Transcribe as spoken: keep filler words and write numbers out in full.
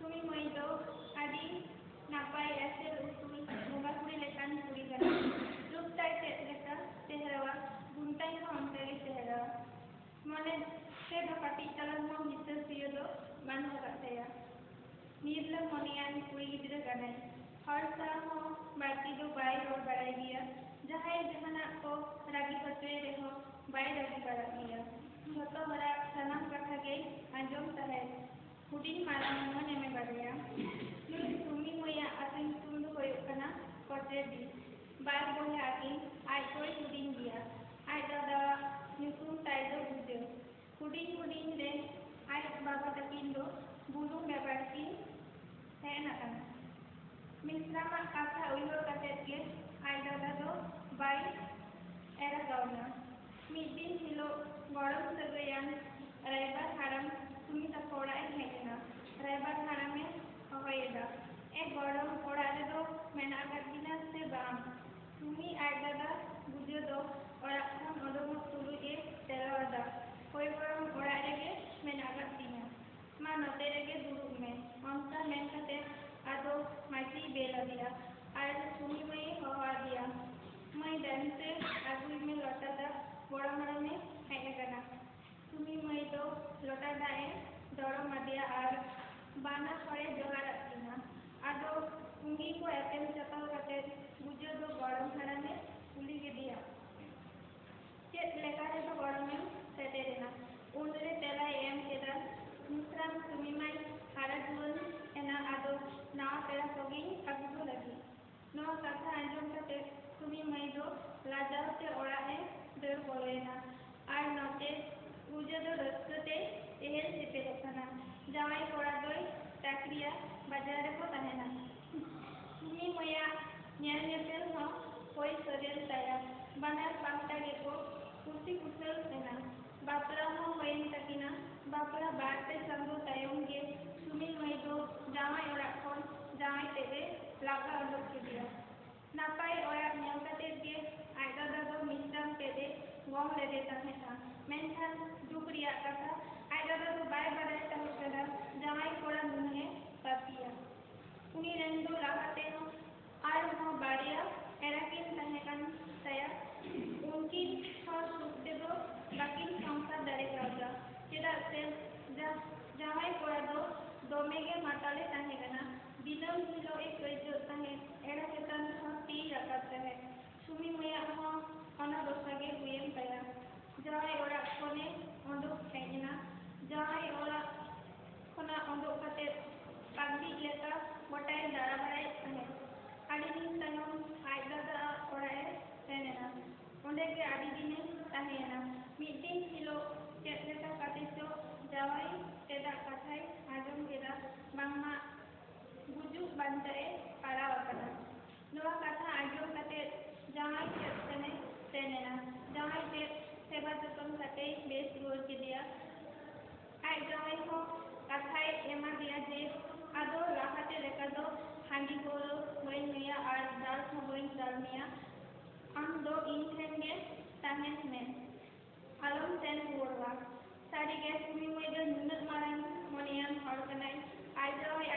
ᱥᱩᱢᱤ ᱢᱟᱹᱭ ᱫᱚ ᱟᱹᱰᱤ ᱱᱟᱯᱟᱭ ᱮᱥᱮᱞ ᱩᱥᱩᱞ ᱵᱚᱸᱜᱟ ᱠᱩᱲᱤ ᱞᱮᱠᱟᱱ ᱠᱩᱲᱤ ᱠᱟᱱᱟᱭ᱾ ᱨᱩᱯ ᱛᱟᱭ ᱪᱮᱫ ᱞᱮᱠᱟ ᱪᱮᱦᱨᱟᱣᱟ, ᱜᱩᱱ ᱛᱟᱭ ᱦᱚᱸ ᱚᱱᱠᱟ ᱜᱮ ᱪᱮᱦᱨᱟᱣᱟ᱾ ᱢᱚᱱᱮ ᱛᱮᱫᱚ ᱠᱟᱹᱴᱤᱡ ᱛᱟᱞᱟᱝ ᱦᱚᱸ ᱦᱤᱥᱟᱹ ᱥᱩᱭᱟᱹ ᱫᱚ ᱵᱟᱹᱱᱩᱜ ᱟᱠᱟᱫ ᱛᱟᱭᱟ᱾ ᱱᱤᱨᱞᱟᱹ ᱢᱚᱱᱮᱭᱟᱱ ᱠᱩᱲᱤ ᱜᱤᱫᱽᱨᱟᱹ ᱠᱟᱱᱟᱭ᱾ ᱦᱚᱲ ᱥᱟᱶ ᱦᱚᱸ ᱵᱟᱹᱲᱛᱤ ᱫᱚ ᱵᱟᱭ ᱨᱚᱲ ᱵᱟᱲᱟᱭ ᱜᱮᱭᱟ᱾ ᱡᱟᱦᱟᱸᱭ ᱡᱟᱦᱟᱱᱟᱜ ᱠᱚ ᱨᱟᱹᱜᱤ ᱦᱚᱪᱚᱭᱮ ᱨᱮᱦᱚᱸ ᱵᱟᱭ ᱨᱟᱹᱜᱤ ᱵᱟᱲᱟᱜ ᱜᱮᱭᱟ᱾ ᱡᱷᱚᱛᱚ ᱦᱚᱲᱟᱜ ᱥᱟᱱᱟᱢ ᱠᱟᱛᱷᱟ ᱜᱮᱭ ᱟᱸᱡᱚᱢ ᱛᱟᱦᱮᱸᱫ᱾ ᱦᱩᱰᱤᱧ ᱢᱟᱨᱟᱝ ᱢᱚᱱᱮ ᱢᱮ ᱵᱟᱰᱟᱭᱟ᱾ ᱱᱩᱭ ᱥᱩᱢᱤ ᱢᱟᱹᱭᱟᱜ ᱟᱹᱛᱩ ᱧᱩᱛᱩᱢ ᱫᱚ ᱦᱩᱭᱩᱜ ᱠᱟᱱᱟ ᱠᱚᱴᱨᱮᱰᱤ᱾ ᱵᱟᱨ ᱵᱚᱭᱦᱟ ᱟᱹᱠᱤᱱ, ᱟᱡ ᱫᱚᱭ ᱦᱩᱰᱤᱧ ᱜᱮᱭᱟ᱾ ᱟᱡ ᱫᱟᱫᱟᱣᱟᱜ ᱧᱩᱛᱩᱢ ᱛᱟᱭ ᱫᱚ ᱵᱩᱡᱟᱹ᱾ ᱦᱩᱰᱤᱧ ᱦᱩᱰᱤᱧ ᱨᱮ ᱟᱡ ᱵᱟᱵᱟ ᱛᱟᱹᱠᱤᱱ ᱫᱚ ᱵᱩᱨᱩ ᱵᱮᱵᱟᱨ ᱠᱤᱱ ᱦᱮᱡ ᱟᱠᱟᱱᱟ᱾ ᱢᱤᱥᱨᱟᱢᱟᱜ ᱠᱟᱛᱷᱟ ᱩᱭᱦᱟᱹᱨ ᱠᱟᱛᱮᱫ ᱜᱮ ᱟᱡ ᱫᱟᱫᱟ ᱫᱚ ᱵᱟᱭ ᱮᱨᱟ ᱠᱟᱣᱱᱟ᱾ ᱢᱤᱫ ᱫᱤᱱ ᱦᱤᱞᱳᱜ ᱜᱚᱲᱚᱢ ᱥᱟᱹᱜᱟᱹᱭᱟᱱ ᱨᱟᱭᱵᱟᱨ ᱦᱟᱲᱟᱢ ᱥᱩᱢᱤ ᱛᱟᱠᱚ ᱚᱲᱟᱜ ᱮ ᱦᱮᱡ ᱮᱱᱟ᱾ ᱨᱟᱭᱵᱟᱨ ᱦᱟᱲᱟᱢᱮ ᱦᱚᱦᱚᱭᱮᱫᱟ, "ᱮ ᱜᱚᱲᱚᱢ, ᱚᱲᱟᱜ ᱨᱮᱫᱚ ᱢᱮᱱᱟᱜ ᱟᱠᱟᱫ ᱵᱤᱱᱟ ᱥᱮ ᱵᱟᱝ?" ᱥᱩᱢᱤ ᱟᱡ ᱫᱟᱫᱟ ᱵᱩᱡᱟᱹ ᱫᱚ ᱚᱲᱟᱜ ᱠᱷᱚᱱ ᱚᱰᱚᱠᱚᱜ ᱛᱩᱞᱩᱡ ᱮ ᱛᱮᱞᱟ ᱟᱫᱟ, "ᱦᱳᱭ ᱜᱚᱲᱚᱢ, ᱚᱲᱟᱜ ᱨᱮᱜᱮ ᱢᱮᱱᱟᱜ ᱟᱠᱟᱫ ᱛᱤᱧᱟ᱾ ᱢᱟ ᱱᱚᱛᱮ ᱨᱮᱜᱮ ᱫᱩᱲᱩᱵ ᱢᱮ᱾" ᱚᱱᱠᱟ ᱢᱮᱱ ᱠᱟᱛᱮ ᱟᱫᱚ ᱢᱟᱹᱪᱤᱭ ᱵᱮᱞ ᱟᱫᱮᱭᱟ ᱟᱨ ᱥᱩᱢᱤ ᱢᱟᱹᱭᱮ ᱦᱚᱦᱚ ᱟᱫᱮᱭᱟ, "ᱢᱟᱹᱭ, ᱫᱮᱱ ᱥᱮ ᱟᱹᱜᱩᱭ ᱢᱮ ᱞᱚᱴᱟ ᱫᱟᱜ, ᱜᱚᱲᱚᱢ ᱦᱟᱲᱟᱢᱮ ᱦᱮᱡ ᱟᱠᱟᱱᱟ᱾" ᱥᱩᱢᱤ ᱢᱟᱹᱭ ᱫᱚ ᱞᱚᱴᱟ ᱫᱟᱜ ᱮ ᱫᱚᱲᱚᱢ ᱟᱫᱮᱭᱟ ᱟᱨ ᱵᱟᱱᱟ ᱦᱚᱲᱮ ᱡᱚᱦᱟᱨ ᱟᱫ ᱠᱤᱱᱟ᱾ ᱟᱫᱚ ᱯᱩᱸᱜᱤ ᱠᱚ ᱮᱯᱮᱢ ᱪᱟᱯᱟᱞ ᱠᱟᱛᱮ ᱵᱩᱡᱟᱹ ᱫᱚ ᱜᱚᱲᱚᱢ ᱦᱟᱲᱟᱢᱮ ᱠᱩᱞᱤ ᱠᱮᱫᱮᱭᱟ, "ᱪᱮᱫ ᱞᱮᱠᱟ ᱨᱮᱫᱚ ᱜᱚᱲᱚᱢᱮᱢ ᱥᱮᱴᱮᱨ ᱮᱱᱟ?" ᱩᱱᱨᱮ ᱛᱮᱞᱟᱭ ᱮᱢ ᱠᱮᱫᱟ, "ᱢᱤᱥᱨᱟᱢ ᱥᱩᱢᱤ ᱢᱟᱭ ᱦᱟᱨᱟ ᱡᱩᱣᱟᱹᱱ ᱮᱱᱟ, ᱟᱫᱚ ᱱᱟᱣᱟ ᱯᱮᱲᱟ ᱠᱚᱜᱮᱧ ᱟᱹᱜᱩ ᱠᱚ ᱞᱟᱹᱜᱤᱫ᱾" ᱱᱚᱣᱟ ᱠᱟᱛᱷᱟ ᱟᱸᱡᱚᱢ ᱠᱟᱛᱮ ᱥᱩᱢᱤ ᱢᱟᱹᱭ ᱫᱚ ᱞᱟᱡᱟᱣ ᱛᱮ ᱚᱲᱟᱜ ᱮ ᱫᱟᱹᱲ ᱵᱚᱞᱚᱭᱮᱱᱟ᱾ ᱟᱨ ᱱᱚᱛᱮ ᱯᱩᱡᱟᱹ ᱫᱚ ᱨᱟᱹᱥᱠᱟᱹ ᱛᱮ ᱮᱦᱮᱞ ᱪᱮᱯᱮᱞᱚᱜ ᱠᱟᱱᱟ᱾ ᱡᱟᱶᱟᱭ ᱠᱚᱲᱟ ᱫᱚᱭ ᱪᱟᱹᱠᱨᱤᱭᱟ, ᱵᱟᱡᱟᱨ ᱨᱮᱠᱚ ᱛᱟᱦᱮᱱᱟ᱾ ᱥᱩᱢᱤ ᱢᱟᱹᱭᱟᱜ ᱧᱮᱞ ᱧᱮᱯᱮᱞ ᱦᱚᱸ ᱦᱩᱭ ᱥᱟᱹᱛ ᱮᱱ ᱛᱟᱭᱟ᱾ ᱵᱟᱱᱟᱨ ᱯᱟᱦᱴᱟ ᱜᱮᱠᱚ ᱠᱩᱥᱤ ᱠᱩᱥᱟᱹᱞ ᱮᱱᱟ᱾ ᱵᱟᱯᱞᱟ ᱦᱚᱸ ᱦᱩᱭᱮᱱ ᱛᱟᱹᱠᱤᱱᱟ᱾ ᱵᱟᱯᱞᱟ ᱵᱟᱨ ᱯᱮ ᱪᱟᱸᱫᱚ ᱛᱟᱭᱚᱢ ᱜᱮ ᱥᱩᱢᱤ ᱢᱟᱹᱭ ᱫᱚ ᱡᱟᱶᱟᱭ ᱚᱲᱟᱜ ᱠᱷᱚᱱ ᱡᱟᱶᱟᱭ ᱛᱮᱫ ᱮ ᱞᱟᱜᱟ ᱩᱰᱩᱠ ᱠᱮᱫᱮᱭᱟ᱾ ᱱᱟᱯᱟᱭ ᱚᱲᱟᱜ ᱧᱮᱞ ᱠᱟᱛᱮᱫ ᱜᱮ ᱟᱡ ᱫᱟᱫᱟ ᱫᱚ ᱢᱤᱥᱨᱟᱢ ᱛᱮᱫ ᱮ ᱜᱚᱝ ᱞᱮᱫᱮ ᱛᱟᱦᱮᱸᱫᱼᱟ᱾ ᱢᱮᱱᱠᱷᱟᱱ ᱫᱩᱠ ᱨᱮᱭᱟᱜ ᱠᱟᱛᱷᱟ, ᱟᱡ ᱫᱟᱫᱟ ᱫᱚ ᱵᱟᱭ ᱵᱟᱰᱟᱭ ᱛᱟᱦᱮᱸ ᱠᱟᱱᱟ ᱡᱟᱶᱟᱭ ᱠᱚᱲᱟ ᱱᱩᱱᱟᱹᱜ ᱮ ᱵᱟᱞᱮ ᱛᱟᱦᱮᱸ ᱠᱟᱱᱟ᱾ ᱫᱤᱱᱟᱹᱢ ᱦᱤᱞᱳᱜ ᱮ ᱠᱟᱹᱭᱡᱟᱹᱜ ᱛᱟᱦᱮᱸᱫ, ᱮᱨᱟ ᱪᱮᱛᱟᱱ ᱨᱮᱦᱚᱸ ᱛᱤᱭ ᱨᱟᱠᱟᱵ ᱛᱟᱦᱮᱸᱫ᱾ ᱥᱩᱢᱤ ᱢᱟᱹᱭᱟᱜ ᱦᱚᱸ ᱚᱱᱟ ᱫᱚᱥᱟ ᱜᱮ ᱦᱩᱭᱮᱱ ᱛᱟᱭᱟ᱾ ᱡᱟᱶᱟᱭ ᱚᱲᱟᱜ ᱠᱷᱚᱱᱮ ᱚᱰᱚᱠ ᱦᱮᱡ ᱮᱱᱟ᱾ ᱡᱟᱶᱟᱭ ᱚᱲᱟᱜ ᱠᱷᱚᱱᱟᱜ ᱚᱰᱚᱠ ᱠᱟᱛᱮ ᱯᱟᱜᱽᱞᱤ ᱞᱮᱠᱟ ᱜᱚᱴᱟᱭ ᱫᱟᱬᱟ ᱵᱟᱲᱟᱭᱮᱫ ᱛᱟᱦᱮᱸᱫ᱾ ᱟᱹᱰᱤ ᱫᱤᱱ ᱛᱟᱭᱚᱢ ᱟᱡ ᱫᱟᱫᱟ ᱚᱲᱟᱜ ᱮ ᱥᱮᱱ ᱮᱱᱟ᱾ ᱚᱸᱰᱮ ᱜᱮ ᱟᱹᱰᱤ ᱫᱤᱱᱮ ᱛᱟᱦᱮᱸᱭᱮᱱᱟ᱾ ᱢᱤᱫ ᱫᱤᱱ ᱦᱤᱞᱳᱜ ᱪᱮᱫ ᱞᱮᱠᱟ ᱠᱟᱛᱮ ᱪᱚ ᱡᱟᱶᱟᱭ ᱛᱮᱫᱟᱜ ᱠᱟᱛᱷᱟᱭ ᱟᱸᱡᱚᱢ ᱠᱮᱫᱟ, ᱵᱟᱝᱢᱟ ᱜᱩᱡᱩᱜ ᱵᱟᱧᱪᱟᱜ ᱮ ᱯᱟᱲᱟᱣ ᱟᱠᱟᱱᱟ᱾ ᱱᱚᱣᱟ ᱠᱟᱛᱷᱟ ᱟᱸᱡᱚᱢ ᱠᱟᱛᱮ ᱡᱟᱶᱟᱭ ᱴᱷᱮᱱ ᱥᱮᱱᱮ ᱥᱮᱱ ᱮᱱᱟ᱾ ᱡᱟᱶᱟᱭ ᱴᱷᱮᱱ ᱥᱮᱵᱟ ᱡᱚᱛᱚᱱ ᱠᱟᱛᱮᱭ ᱵᱮᱥ ᱨᱩᱣᱟᱹᱲ ᱠᱮᱫᱮᱭᱟ᱾ ᱟᱡ ᱡᱟᱶᱟᱭ ᱦᱚᱸ ᱠᱟᱛᱷᱟᱭ ᱮᱢᱟ ᱫᱮᱭᱟ ᱡᱮ, ᱟᱫᱚ ᱞᱟᱦᱟᱛᱮ ᱞᱮᱠᱟ ᱫᱚ ᱦᱟᱺᱰᱤ ᱯᱟᱹᱣᱨᱟᱹ ᱵᱟᱹᱧ ᱧᱩᱭᱟ ᱟᱨ ᱫᱟᱞ ᱦᱚᱸ ᱵᱟᱹᱧ ᱫᱟᱞ ᱢᱮᱭᱟ᱾ ᱟᱢ ᱫᱚ ᱤᱧ ᱴᱷᱮᱱ ᱜᱮ ᱛᱟᱦᱮᱱ ᱢᱮ, ᱟᱞᱚᱢ ᱥᱮᱱ ᱨᱩᱣᱟᱹᱲᱚᱜᱼᱟ᱾ ᱥᱟᱹᱨᱤᱜᱮ ᱥᱩᱢᱤ ᱢᱟᱹᱭ ᱫᱚ ᱱᱩᱱᱟᱹᱜ ᱢᱟᱨᱟᱝ ᱢᱚᱱᱮᱭᱟᱱ ᱦᱚᱲ ᱠᱟᱱᱟᱭ᱾ ᱟᱡ ᱡᱟᱶᱟᱭ